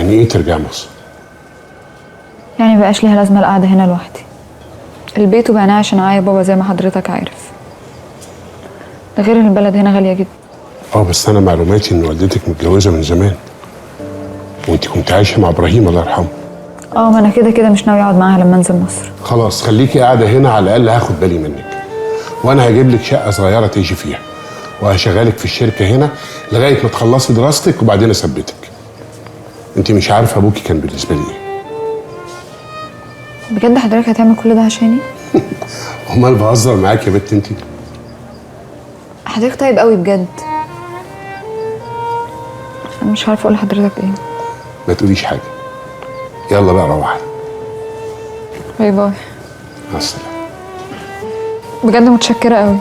يعني ايه ترجعي مصر؟ يعني مبقاش ليها لازمه القعدة هنا لوحدي. البيت وبعناه عشان عايا بابا زي ما حضرتك عارف. ده غير ان البلد هنا غالية جدا. اه بس انا معلوماتي ان والدتك متجوزة من زمان، وانت كنت عايشه مع ابراهيم الله يرحمه. اه ما انا كده كده مش ناوية اقعد معاها لما انزل مصر. خلاص خليكي قاعدة هنا، على الاقل هاخد بالي منك، وانا هجيب لك شقه صغيرة تعيشي فيها، وهشغلك في الشركة هنا لغاية ما تخلصي دراستك وبعدين اثبتك. انت مش عارفه ابوكي كان بالنسبة لي ايه. بجد حضرتك هتعمل كل ده عشاني؟ امال بهزر معاك يا بنت انت؟ حضرتك طيب قوي بجد. انا مش عارفه اقول لحضرتك ايه. ما تقوليش حاجة. يلا بقى روحي. bye bye. مع السلامة. بجد متشكره قوي.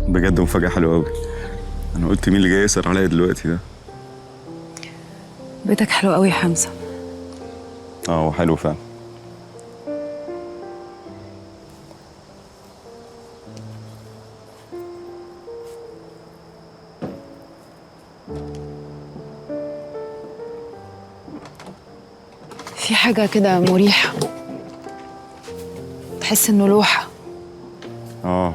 بجد مفاجأة حلوة أوي. أنا قلت مين اللي جاي يسأل عليا دلوقتي ده؟ بيتك حلو قوي يا حمزة. اه هو حلو فعلا. في حاجة كده مريحة، تحس إنه لوحة. اه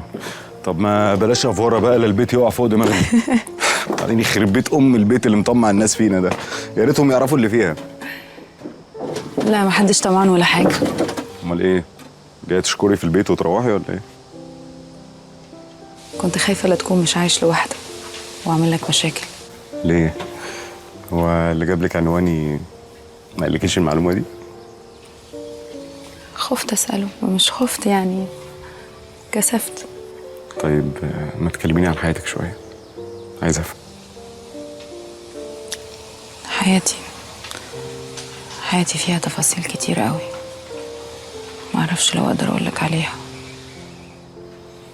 طب ما بلاش افوره بقى، لا البيت يقع فوق دماغنا. بعدين يخرب بيت ام البيت اللي مطمع الناس فينا ده، يا ريتهم يعرفوا اللي فيها. لا محدش طمعان ولا حاجة. امال ايه؟ جاية تشكري في البيت وتروحي ولا ايه؟ كنت خايفة لا تكون مش عايش لوحدك وأعمل لك مشاكل. ليه؟ هو اللي جاب لك عنواني ما قالكيش المعلومة دي؟ خفت أسأله، مش خفت يعني، كسفت. طيب ما تكلميني عن حياتك شوية، عايز افهم. حياتي فيها تفاصيل كتير قوي، معرفش لو أقدر أقولك عليها.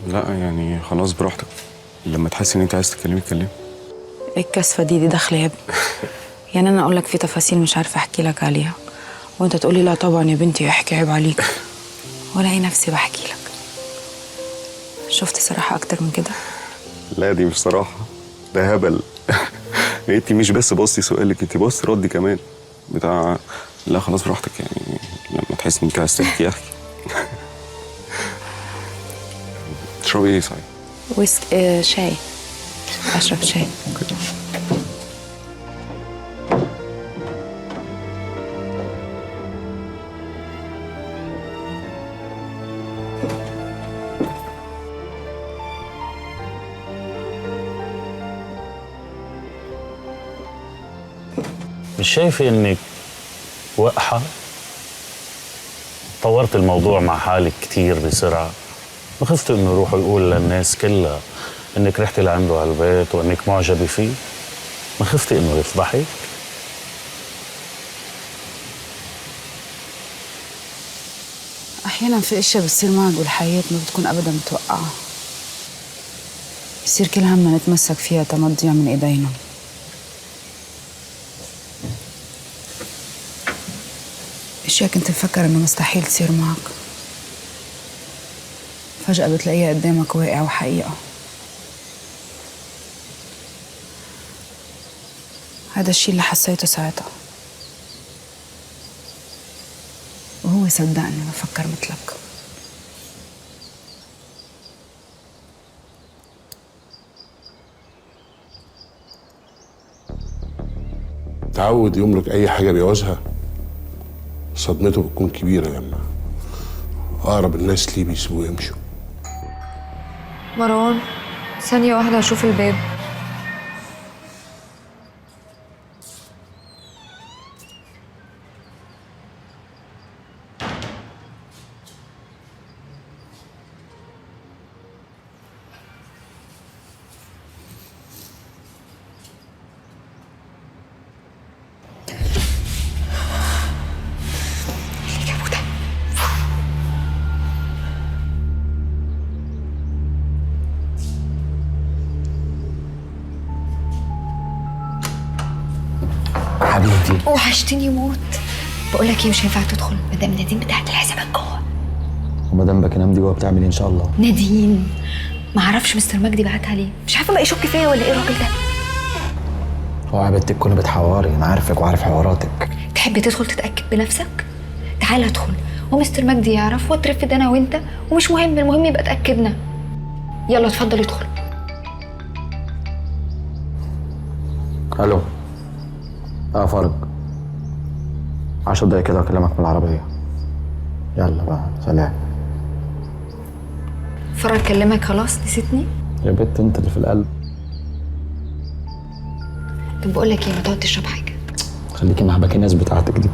لا يعني خلاص براحتك، لما تحسي ان انت عايز تتكلمي اتكلمي. ايه الكسفه دي داخله يا ابني؟ يعني انا اقول لك في تفاصيل مش عارفه احكي لك عليها وانت تقولي لا طبعا يا بنتي احكي عيب عليك، ولا اي نفسي بحكي لك. شفت صراحة اكتر من كده؟ لا دي مش صراحة، ده هبل. انت مش بس بصي سؤالك، انت بصي ردي كمان بتاع لا خلاص براحتك، يعني لما تحسي ان انت عايز تحكي احكي. تشربي ايه صحيح؟ ويسك شاي. اشرب شاي. مش شايفة انك وقحة؟ طورت الموضوع مع حالك كتير بسرعة. ما خفت انه يروح يقول للناس كلها انك رحتي لعنده على البيت وانك معجبة فيه؟ ما خفتي انه يفضحك؟ احيانا في اشياء بتصير معك بالحياة ما بتكون ابدا متوقعة، بصير كل همنا نتمسك فيها تما تضيع من ايدينا. اشياء كنت مفكر انه مستحيل تصير معك، فجأة بتلاقيها قدامك واقع وحقيقة. هذا الشيء اللي حسيته ساعتها، وهو صدقني بفكر مثلك. تعود يملك اي حاجة بيعوزها، صدمته بتكون كبيرة لما اقرب الناس ليه بيسيبوه يمشوا. مروان ثانية واحدة اشوف الباب. حبيبتي وحشتني موت. بقول لك ايه، مش هينفع تدخل مدام نادين بتاعت الحسابات جوه. ومدام باكنام دي جوه بتعمل ايه ان شاء الله؟ نادين ما اعرفش مستر مجدي بعتها ليه، مش عارفه بقى يشك فيا ولا ايه الراجل ده. هو يا بنتي تكوني بتحوري، انا عارفك وعارف حواراتك. تحب تدخل تتاكد بنفسك؟ تعالى ادخل ومستر مجدي يعرف واترفد انا وانت، ومش مهم، المهم يبقى اتاكدنا. يلا اتفضل ادخل. الو فرج، 10 دقايق كده اكلمك من العربية. يلا بقى سلام. فرج كلمك خلاص؟ نسيتني؟ يا بت انت اللي في القلب. طب بقول لك ايه، ما تقعد تشرب حاجة. خليكي مع باقي الناس بتاعتك دي.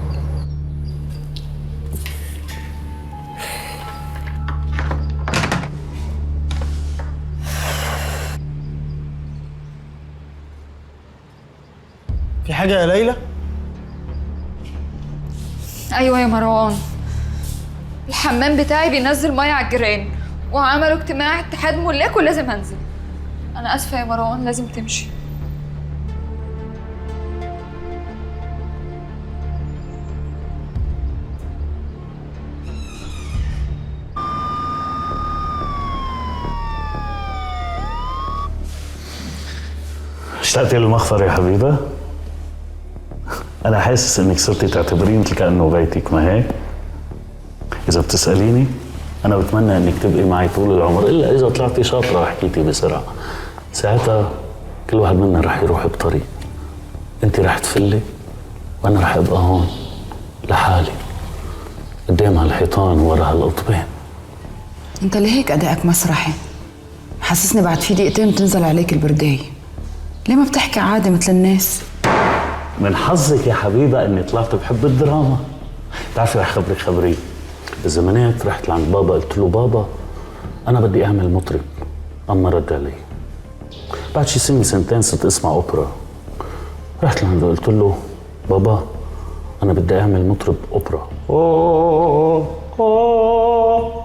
في حاجة يا ليلى؟ ايوه يا مروان، الحمام بتاعي بينزل مية على الجيران وعملوا اجتماع اتحاد ملاك ولازم انزل. انا اسفه يا مروان لازم تمشي. اشتقتي للمخفر يا حبيبه؟ أنا حاسس إنك صرتي تعتبريه مثل كأنه بيتك، ما هيك؟ إذا بتسأليني أنا بتمنى إنك تبقي معي طول العمر، إلا إذا طلعتي شاطرة وحكيتي بسرعة. ساعتها كل واحد منا رح يروح بطريق. أنت رح تفلي وأنا رح أبقى هون لحالي قدام هالحيطان ورا هالقطبين. أنت ليه هيك أدائك مسرحي؟ حسسني بعد في دقيقتين بتنزل عليك البرداية. ليه ما بتحكي عادي مثل الناس؟ من حظك يا حبيبه اني طلعت بحب الدراما. بتعرفي رح خبرك خبرية. بالزمانات رحت لعند بابا قلت له بابا انا بدي اعمل مطرب، اما رد علي. بعد شي سنة سنتين صرت اسمع اوبرا. رحت لعنده قلت له بابا انا بدي اعمل مطرب اوبرا. أوه أوه.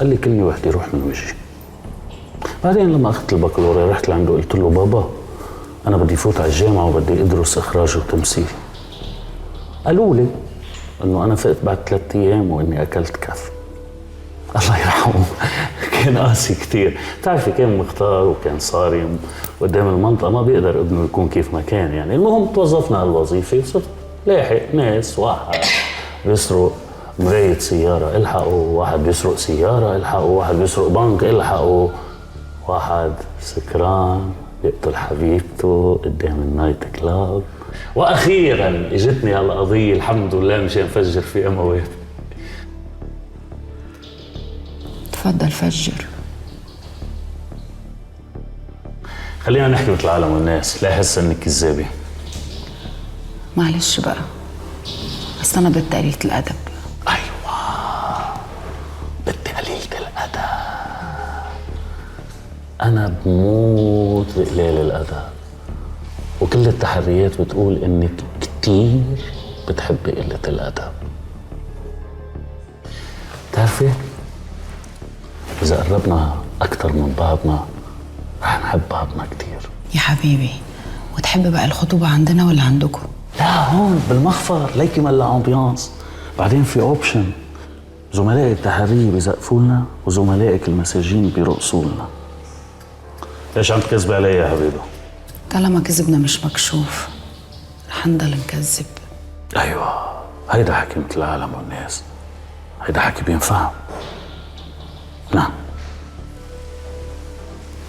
قال لي كلمة وحده، روح من وجهي. بعدين لما اخذت البكالوريا رحت لعنده قلت له بابا انا بدي فوت على الجامعة وبدي ادرس اخراج وتمثيل. قالوا لي انه انا فقت بعد 3 ايام واني اكلت كف. الله يرحمه كان قاسي كثير، بتعرفي كان مختار وكان صارم قدام المنطقة، ما بيقدر ابنه يكون كيف ما كان يعني. المهم توظفنا هالوظيفه وصرت لاحق ناس، واحد بيسرق مراية سيارة الحقوا، واحد بيسرق سيارة الحقوا، واحد بيسرق بنك الحقوا، واحد سكران بيقتل حبيبته قدام ال night club. واخيرا اجتني هالقضية الحمد لله مشان فجر فيها مواهب. تفضل فجر. خلينا نحكي مثل العالم والناس، لا احس انك كذابة. معلش بقى، اصل انا بنت قليلة الادب. ايوه بنت قليلة الادب. انا بموت بقلال الادب، وكل التحريات بتقول انك كتير بتحبي قلة الادب. بتعرفي إذا قربنا أكثر من بعضنا رح نحب بعضنا كثير. يا حبيبي، وتحب بقى الخطوبة عندنا ولا عندكم؟ لا هون بالمخفر، ليكي ملا ambiance. بعدين في option، زملائي التحرية بيزقفوا لنا وزملائك المساجين بيرقصوا لنا. ليش عم تكذبي علي يا حبيبي؟ طالما كذبنا مش مكشوف رح نضل نكذب. ايوه هيدا حكي مثل العالم والناس، هيدا حكي بينفهم. نعم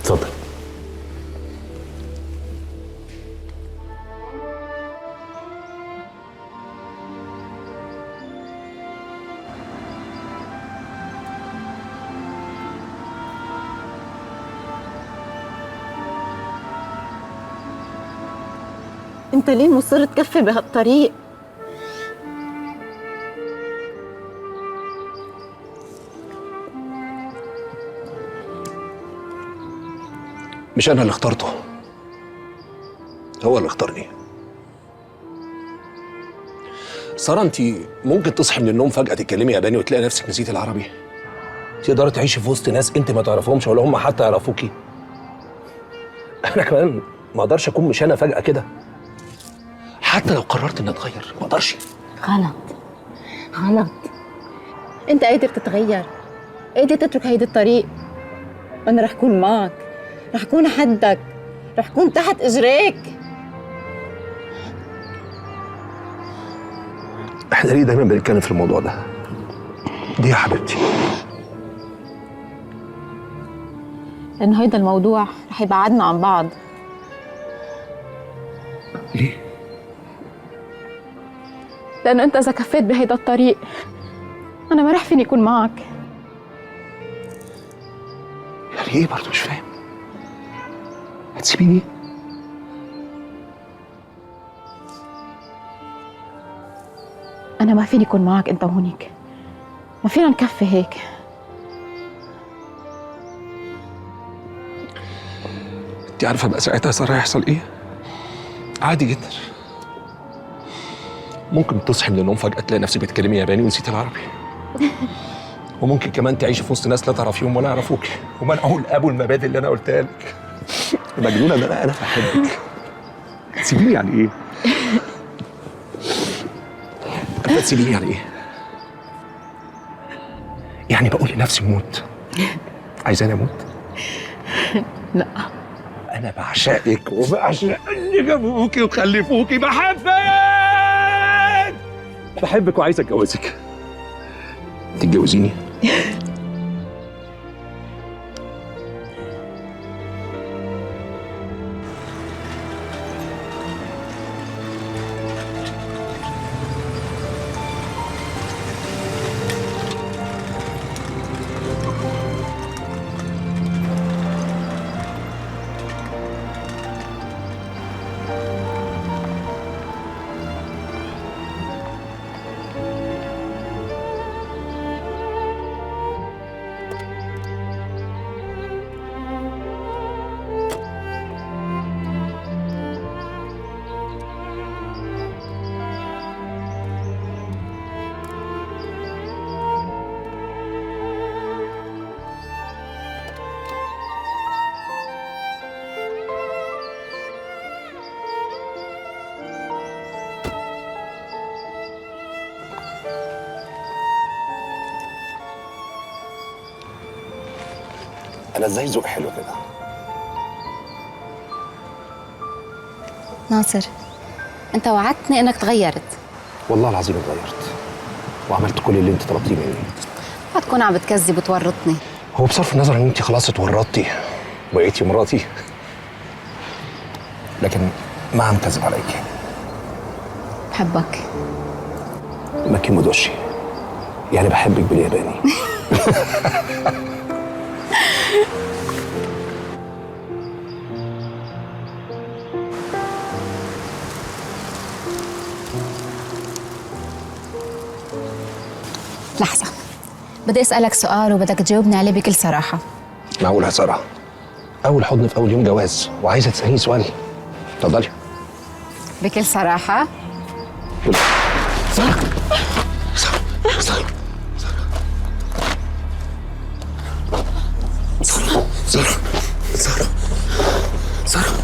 تفضل. انت ليه مصر تكفي بهالطريق؟ مش أنا اللي اخترته، هو اللي اختارني. سارة أنت ممكن تصحي من النوم فجأة تتكلمي ياباني وتلاقي نفسك نسيتي العربي. تقدري تعيشي في وسط ناس أنت ما تعرفهمش ولا هم حتى يعرفوكي. أنا كمان ما أقدرش أكون مش أنا فجأة كده، حتى لو قررت إني أتغير ما أقدرش. غلط غلط، أنت قادر تتغير، قادر تترك هيدي الطريق. وأنا رح أكون معك، رح كون حدك، رح كون تحت اجريك. احنا ليه دايما بنتكلم في الموضوع ده؟ دي يا حبيبتي لانه هيدا الموضوع رح يبعدنا عن بعض. ليه؟ لانه انت اذا كفيت بهيدا الطريق انا ما رح فيني اكون معك. يعني ايه برضه؟ مش فاهم. هتسيبيني؟ أنا ما فيني أكون معك أنت وهونيك، ما فينا نكفي هيك. أنت عارفة بقى ساعتها سارة هيحصل إيه؟ عادي جدا، ممكن تصحي من النوم فجأة تلاقي نفسك بتتكلمي ياباني ونسيتي العربي. وممكن كمان تعيشي في وسط ناس لا تعرفيهم ولا يعرفوك، ومنعوا الأب المبادئ اللي أنا قلتها لك. مجنونة إن أنا بحبك. تسيبيني يعني إيه؟ أنت تسيبيني يعني إيه؟ يعني بقول لنفسي موت. عايزاني أموت؟ لا. أنا بعشقك وبعشق اللي جابوكي وخلفوكي، بحبك بحبك وعايز أتجوزك. تتجوزيني؟ انا ازاي ذوق حلو كده؟ ناصر، انت وعدتني انك تغيرت. والله العظيم اتغيرت وعملت كل اللي انت طلبتيه مني. هتكون عم بتكذب وتورطني. هو بصرف النظر ان انت خلاص اتورطتي وبقيتي مراتي، لكن ما عم كذب عليكي. بحبك. ماكيمودوشي، يعني بحبك بالياباني. لحظة، بدي أسألك سؤال وبدك تجاوبني عليه بكل صراحة. معقول يا سارة؟ أول حضن في أول يوم جواز وعايزة تسأليني سؤال؟ اتفضلي. بكل صراحة. سارة سارة سارة سارة سارة سارة سارة.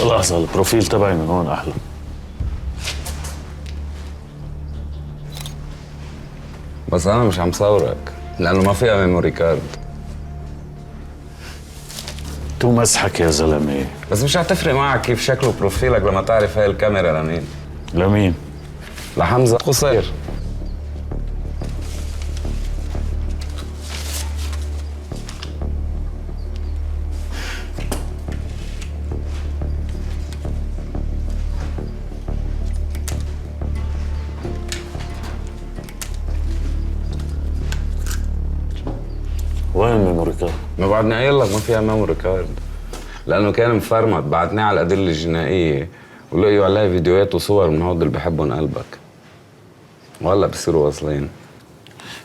لحظة، ال profile تبعي من هون أحلى. بس أنا مش عم صورك لأنه ما فيها memory card. تو مسحك يا زلمة. بس مش هتفرق معك كيف شكله profile ك لما تعرف هاي الكاميرا لمين. لمين؟ لحمزة قصير. وين ال memory card؟ ما بعدني قايل لك ما فيها memory card، لأنه كان مفرمت. بعتناه على الأدلة الجنائية ولقيوا عليها فيديوهات وصور من هود اللي بحبهم قلبك، وهلا بصيروا واصلين.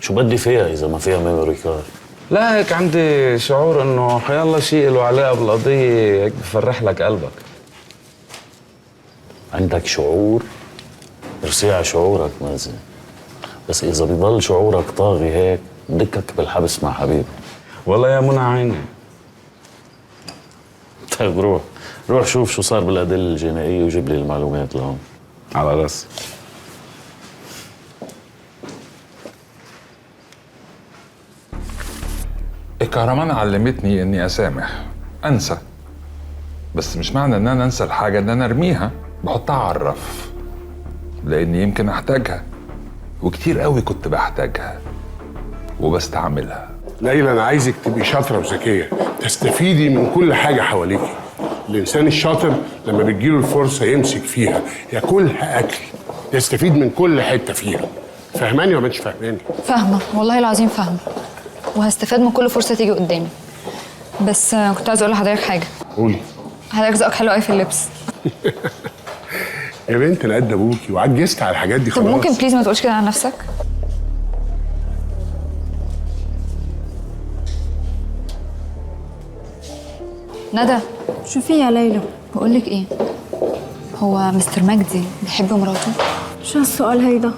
شو بدي فيها إذا ما فيها memory card؟ لا هيك عندي شعور إنه حيالله شيء له علاقة بالقضية، هيك بفرح لك قلبك. عندك شعور؟ ارسي على شعورك مازن، بس إذا بيضل شعورك طاغي هيك بدكك بالحبس مع حبيبي. والله يا منى عيني. طيب روح روح شوف شو صار بالأدلة الجنائية وجيب لي المعلومات لهون. على راسي. الكهرمان علمتني اني اسامح، انسى. بس مش معنى ان انا انسى الحاجة ان انا ارميها، بحطها على الرف، لاني يمكن احتاجها، وكتير قوي كنت بحتاجها وبستعملها. ليلى انا عايزك تبقي شاطرة وذكيه، تستفيدي من كل حاجة حواليكي. الانسان الشاطر لما بتجيله الفرصة يمسك فيها، ياكلها اكل، يستفيد من كل حتة فيها. فاهماني ولا مش فاهماني؟ فاهمه والله العظيم فاهمه. وهستفاد من كل فرصة تيجي قدامي. بس كنت عايزه اقول لحضرتك حاجة. قولي. حضرتك ذوقك حلو قوي في اللبس. يا بنت انا قد ابوكي وعجزت على الحاجات دي خلاص. طب ممكن please ما تقولش كده عن نفسك؟ ندى. شو في يا ليلى؟ بقول لك ايه، هو مستر مجدي بيحب مراته؟ شو هالسؤال هيدا؟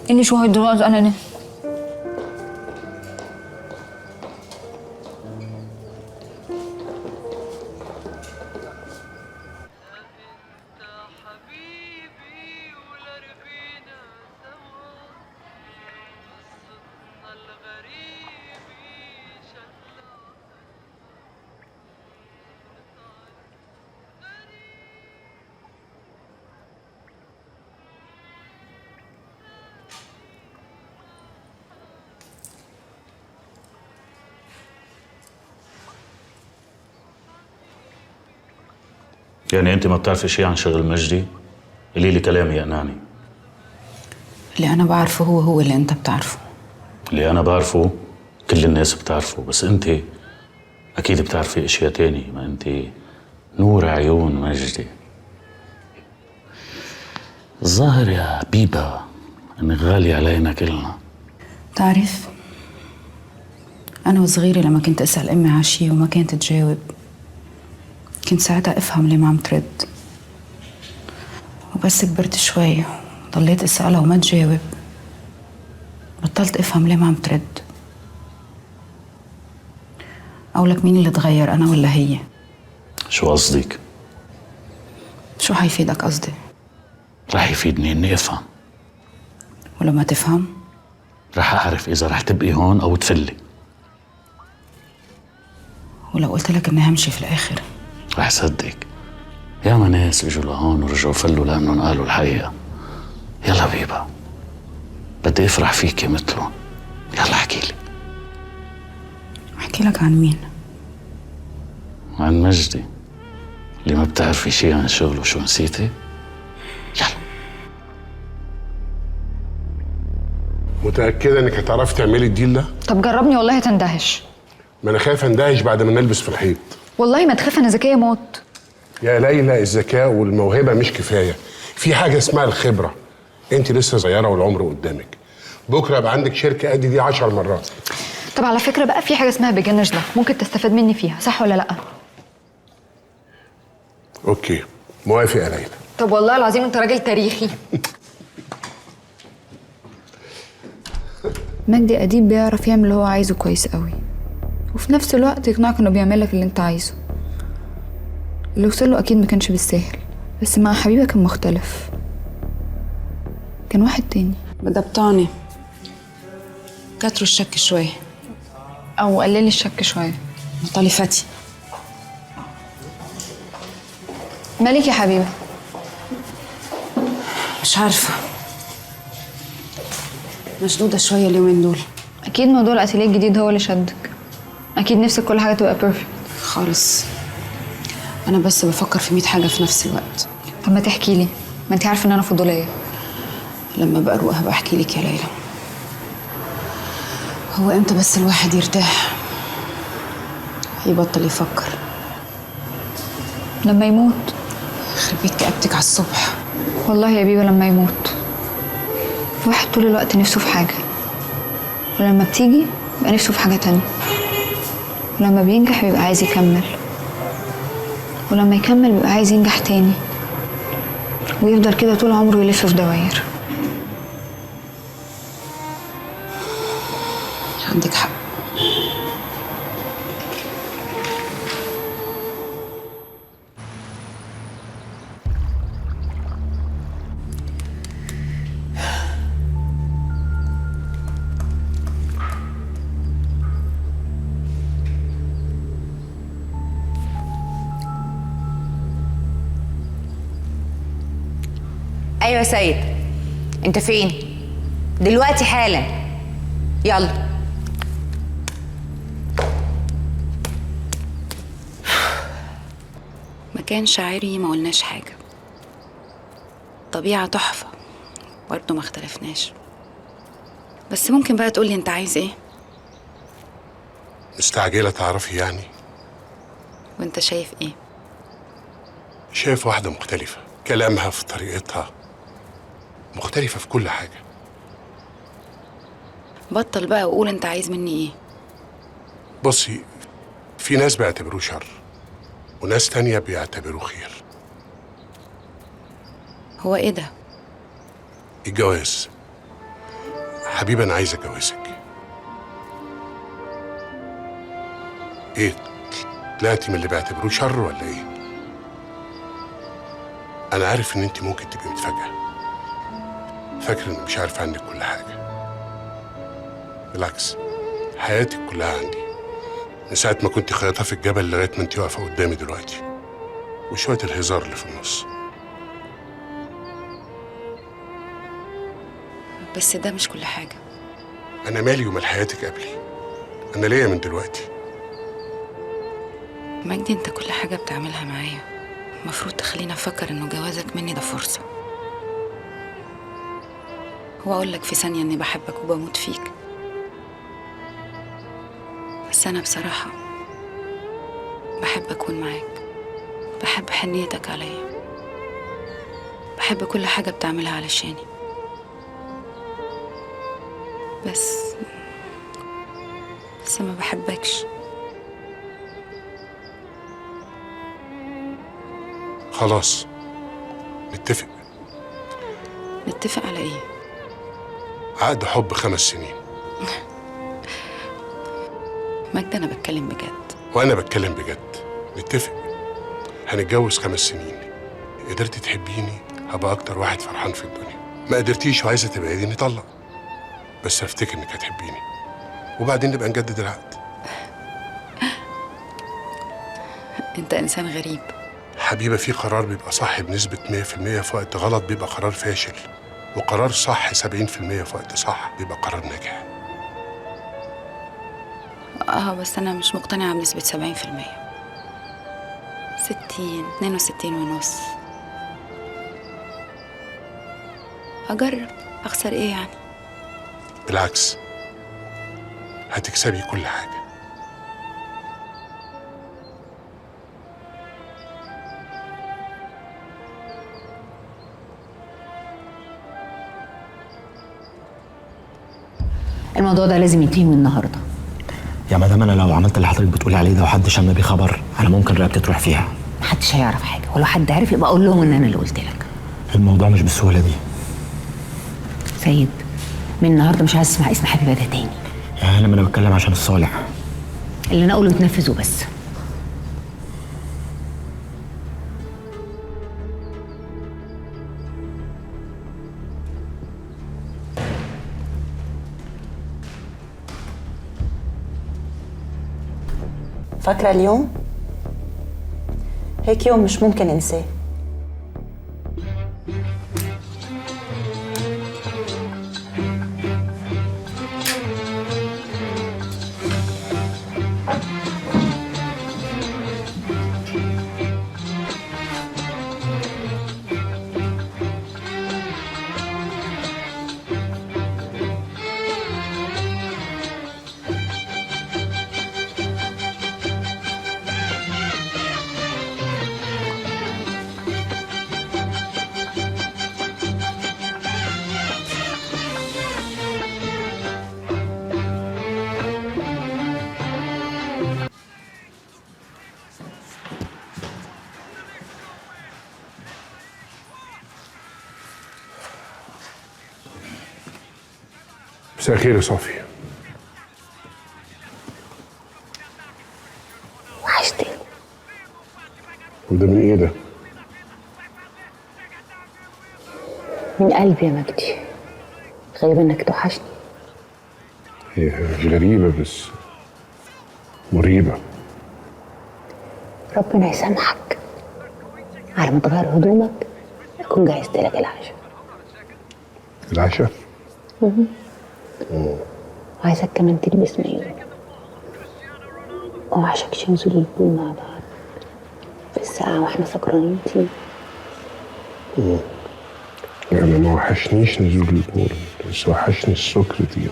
اللي شو هيدا؟ انا يعني انت ما بتعرفي شيء عن شغل مجدي؟ قولي لي كلام يقنعني. اللي انا بعرفه هو اللي انت بتعرفه. اللي انا بعرفه كل الناس بتعرفه، بس انت اكيد بتعرفي اشياء تانية، ما انت نور عيون مجدي. الظاهر يا بيبا انك غالية علينا كلنا. بتعرف انا وصغيرة لما كنت اسأل امي على شيء وما كانت تجاوب، كنت ساعتها افهم ليه ما عم ترد. وبس كبرت شوي ضليت اسألها وما تجاوب، بطلت افهم ليه ما عم ترد. اقولك مين اللي تغير، انا ولا هي؟ شو قصدك؟ شو حيفيدك قصدي؟ رح يفيدني اني افهم. ولما تفهم؟ رح اعرف اذا رح تبقي هون او تفلي. ولو قلت لك اني همشي في الاخر؟ رح صدق. ياما ناس اجوا لهون ورجعوا فلوا لانهم قالوا الحقيقة. يلا بيبا، بدي افرح فيكي مثلهم. يلا احكي لي. احكي لك عن مين؟ عن مجدي اللي ما بتعرفي شيء عن شغله. شو نسيتي؟ يلا. متأكدة انك هتعرفي تعملي ال deal ده؟ طب جربني والله هتندهش. ما انا خايف اندهش بعد ما نلبس في الحيط. والله ما تخاف، انا ذكية موت. يا ليلى الذكاء والموهبه مش كفاية، في حاجة اسمها الخبرة. انت لسه صغيرة والعمر قدامك، بكره يبقى عندك شركة قد دي 10 مرات. طب على فكرة بقى في حاجة اسمها beginner's luck، ممكن تستفاد مني فيها، صح ولا لا؟ okay، موافق يا ليلى. طب والله العظيم انت راجل تاريخي. مجدي اديب بيعرف يعمل اللي هو عايزه كويس قوي، وفي نفس الوقت يقنعك انه بيعمل لك اللي انت عايزه. اللي وصله اكيد ما كانش بالساهل، بس مع حبيبه كان مختلف، كان واحد تاني. بدبطاني كتروا الشك شوي، او قللي الشك شوية. بطلي فتي. مالك يا حبيبه؟ مش عارفه، مشدودة شوية اليومين دول. اكيد موضوع الاتيليه الجديد هو اللي شدك، اكيد نفسك كل حاجة تبقى perfect. خالص، انا بس بفكر في 100 حاجة في نفس الوقت. طب ما تحكي لي، ما انت عارفه ان انا فضوليه. لما بقى اروق هبقى احكي لك يا ليلى. هو امتى بس الواحد يرتاح يبطل يفكر؟ لما يموت. يخرب بيت كآبتك على الصبح. والله يا بيبه لما يموت. الواحد طول الوقت نفسه في حاجة، ولما بتيجي بيبقى نفسه في حاجة تانية، ولما بينجح بيبقى عايز يكمل، ولما يكمل بيبقى عايز ينجح تاني، ويفضل كده طول عمره يلف في دواير. عندك حق. ايوه يا سيد، انت فين دلوقتي؟ حالا، يلا. مكان شاعري ما قلناش حاجة، طبيعة تحفة برضه ما اختلفناش. بس ممكن بقى تقولي انت عايز ايه؟ مستعجلة تعرفي يعني؟ وانت شايف ايه؟ شايف واحدة مختلفة، كلامها في طريقتها مختلفة في كل حاجة. بطل بقى وقول انت عايز مني ايه؟ بصي، في ناس بيعتبروه شر وناس تانية بيعتبروه خير. هو ايه ده؟ الجواز. حبيبي انا عايز اتجوزك. ايه؟ طلعتي من اللي بيعتبروه شر ولا ايه؟ انا عارف ان انت ممكن تبقي متفاجئة، فاكرة اني مش عارف عنك كل حاجة. بالعكس، حياتك كلها عندي من ساعة ما كنت خياطة في الجبل لغاية ما انت واقفة قدامي دلوقتي، وشوية الهزار اللي في النص. بس ده مش كل حاجة. أنا مالي ومال حياتك قبلي؟ أنا ليا من دلوقتي. مجدي، أنت كل حاجة بتعملها معايا المفروض تخليني أفكر إنه جوازك مني ده فرصة. هو أقول لك في ثانية إني بحبك وبموت فيك، بس أنا بصراحة بحب أكون معاك، بحب حنيتك عليا، بحب كل حاجة بتعملها علشاني. بس ما بحبكش. خلاص نتفق. نتفق على ايه؟ عقد حب 5 سنين. مجدي انا بتكلم بجد. وانا بتكلم بجد. نتفق هنتجوز 5 سنين. قدرتي تحبيني هبقى اكتر واحد فرحان في الدنيا، ما قدرتيش وعايزه تبعدي نطلق، بس هفتكر انك هتحبيني وبعدين نبقى نجدد العقد. انت انسان غريب حبيبه. في قرار بيبقى صح بنسبة 100% في وقت غلط بيبقى قرار فاشل، وقرار صح 70% في وقت صح بيبقى قرار ناجح. بس انا مش مقتنعة بنسبة 70%. 60، 62.5. اجرب، اخسر ايه يعني؟ بالعكس هتكسبي كل حاجة. الموضوع ده لازم ينتهي من النهارده. يا مدام انا لو عملت اللي حضرتك بتقولي عليه ده وحد شم بيه خبر، انا ممكن رقبتي تروح فيها. محدش هيعرف حاجة، ولو حد عرف يبقى اقول لهم ان انا اللي قلت لك. الموضوع مش بالسهولة دي. سيد، من النهارده مش عايز اسمع اسم حبيبه ده تاني. يا هلا، ما انا بتكلم عشان الصالح. اللي انا اقوله تنفذه بس. فاكرة اليوم؟ هيك يوم مش ممكن انساه. مساء الخير يا صافي. وحشتني. وده من ايه ده؟ من قلبي يا مجدي. غريبة انك توحشني. هي مش غريبة بس مريبة. ربنا يسامحك. على ما تغير هدومك اكون جهزت لك العشاء. العشاء؟ وعايزك كمان تلبس مايو. وعشاك ننزل البول مع بعض في الساعة واحنا سكرانين تي. أنا ما وحشنيش نزول البول، بس وحشني السكر دينا.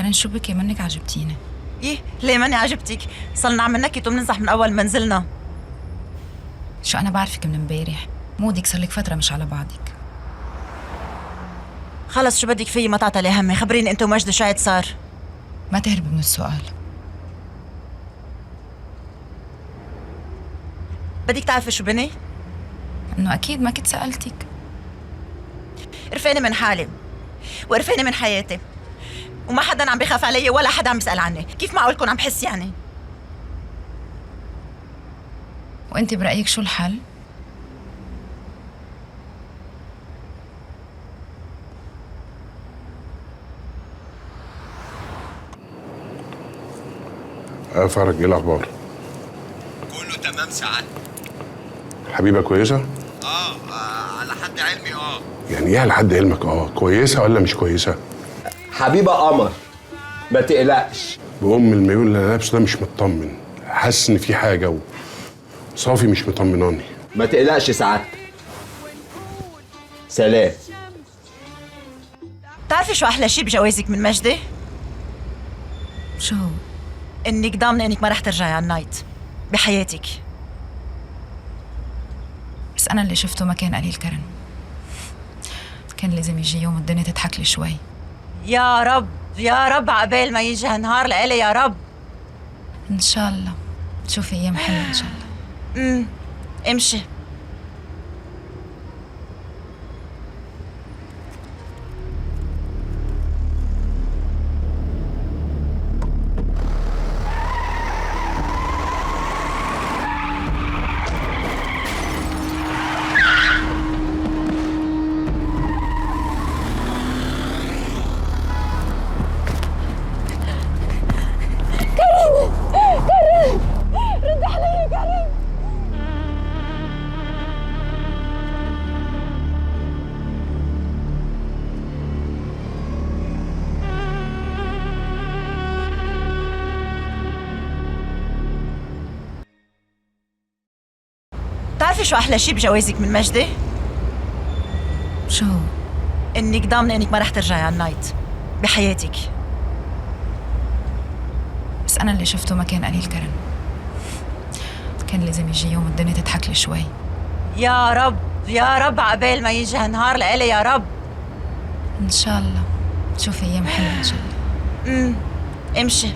كارين شو بكي؟ منك عجبتيني. ايه ليه ماني عجبتك؟ صلنا عم ننكت وبننزح من اول ما نزلنا. شو انا بعرفك من امبارح، مودك صار لك فترة مش على بعضك. خلص شو بدك فيي، ما تعطلي همي، خبريني انت ومجدي شو عاد صار. ما تهربي من السؤال. بدك تعرفي شو بني؟ انه اكيد ما كنت سألتك. قرفانة من حالي وقرفانة من حياتي، وما حدا عم بخاف علي ولا حدا عم بيسأل عني، كيف معقولكم عم بحس يعني؟ وانت برأيك شو الحل؟ فرج، ايه الاخبار؟ كله تمام سعادتك. حبيبه كويسة؟ على حد علمي. يعني ايه على حد علمك؟ كويسة ولا مش كويسة؟ حبيبه قمر، ما تقلقش. بأم الميول اللي انا لابسه ده مش مطمن، حاسس ان في حاجة وصافي مش مطمناني. ما تقلقش سعادتك. سلام. بتعرفي شو احلى شيء بجوازك من مجدي؟ شو؟ انك ضامنه انك ما رح ترجعي على ال night بحياتك. بس انا اللي شفته ما كان قليل كارين، كان لازم يجي يوم الدنيا تضحك لي شوي. يا رب يا رب عقبال ما يجي هالنهار لإلي يا رب. ان شاء الله تشوفي ايام حلوة ان شاء الله. امشي. بتعرفي شو احلى شيء بجوازك من مجدي؟ شو؟ انك ضامنه انك ما رح ترجعي على ال night بحياتك. بس انا اللي شفته ما كان قليل كارين، كان لازم يجي يوم الدنيا تضحك لي شوي. يا رب يا رب عقبال ما يجي هالنهار لإلي يا رب. ان شاء الله تشوفي ايام حلوة ان شاء الله. امشي.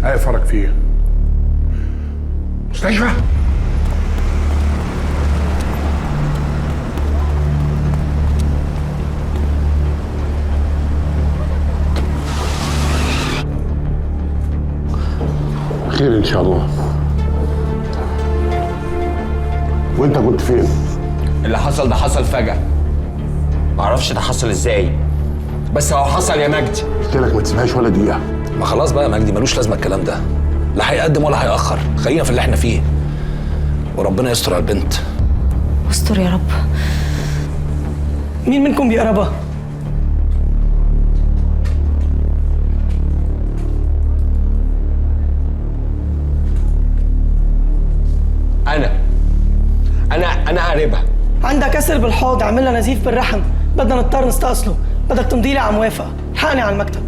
ايه فرج فيه؟ مستشفى؟ خير ان شاء الله. وانت كنت فين؟ اللي حصل ده حصل فجأة، معرفش ده حصل ازاي، بس هو حصل يا مجدي. قلت لك ما تسيبهاش ولا دقيقة. ما خلاص بقى يا مجدي، ملوش لازمه الكلام ده، لا هيقدم ولا هيأخر، خلينا في اللي احنا فيه وربنا يستر على البنت. استر يا رب. مين منكم بيقربها؟ انا قريبها. عندها كسر بالحوض، عمل لها نزيف بالرحم، بدنا نضطر نستأصله، بدك تمضي لي على موافقة. الحقني على المكتب.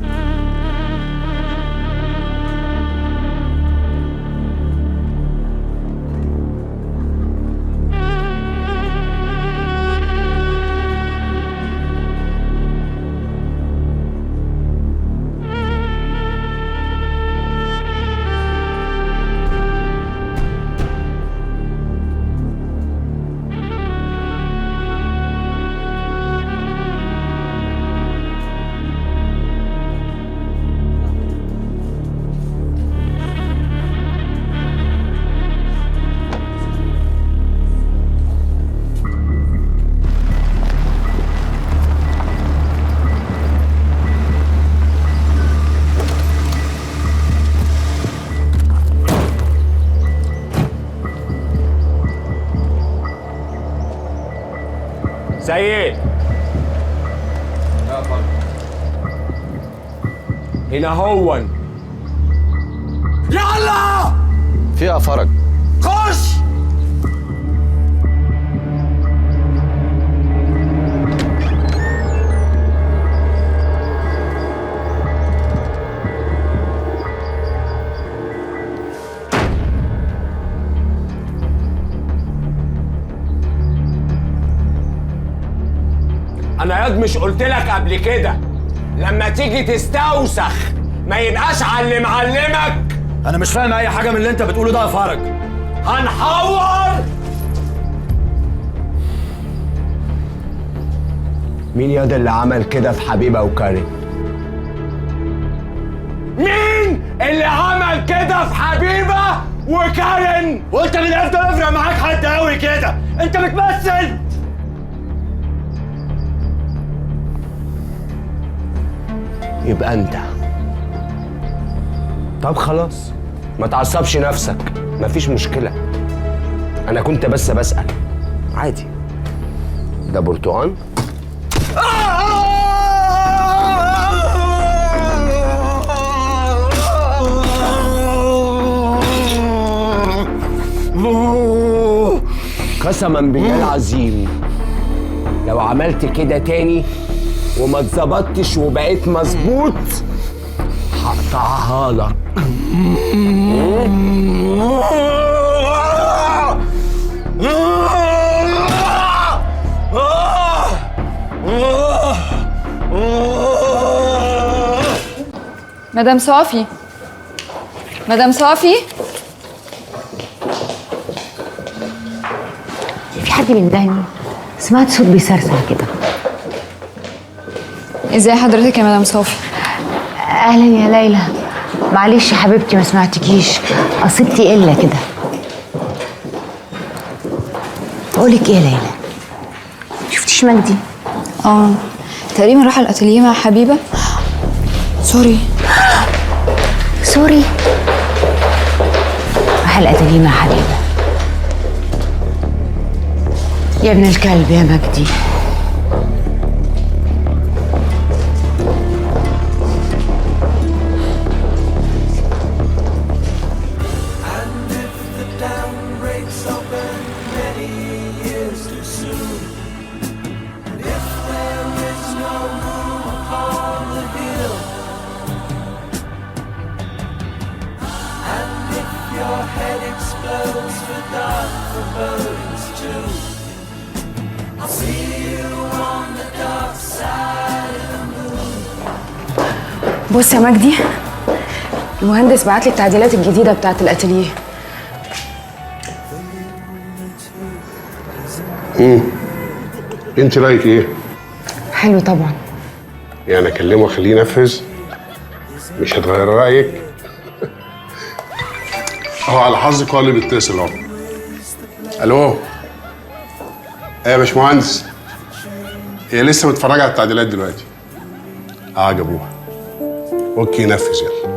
سيد هنا هون. يلا فيها فرج. خش. انا ياض مش قلت لك قبل كده لما تيجي تستوسخ ما يبقاش على اللي معلمك؟ انا مش فاهم اي حاجة من اللي انت بتقوله ده يا فرج. هنحور. مين ياض اللي عمل كده في حبيبه وكاري؟ مين اللي عمل كده في حبيبه وكارن؟ وانت من امتى بيفرق معاك حد قوي كده؟ انت بتمثل. يبقى انت. طب خلاص ما تعصبش نفسك، مفيش مشكلة، أنا كنت بس بسأل عادي. ده برتقان؟ قسما بالله العظيم لو عملت كده تاني وما اتظبطتش وبقيت مظبوط هقطعها لك. مدام صافي، مدام صافي، في حد بيندهني؟ سمعت صوت بيسرسع كده. ازاي حضرتك يا مدام صافي؟ اهلا يا ليلى. معلش يا حبيبتي ما سمعتكيش، قصيدتي قلة كده. بقولك ايه يا ليلى، شفتيش مجدي؟ اه تقريبا راح الاتelier مع حبيبه. sorry sorry، راح الاتelier مع حبيبه. يا ابن الكلب يا مجدي. بص يا مجدي، المهندس بعت لي التعديلات الجديدة بتاعت الاتelier. انت رايك ايه؟ حلو طبعا. يعني اكلمه واخليه ينفذ؟ مش هتغير رايك؟ اهو على حظك هو اللي بيتصل اهو. الو ايه يا باشمهندس؟ هي لسه متفرجه على التعديلات دلوقتي. عجبوها. okay نفذ يلا.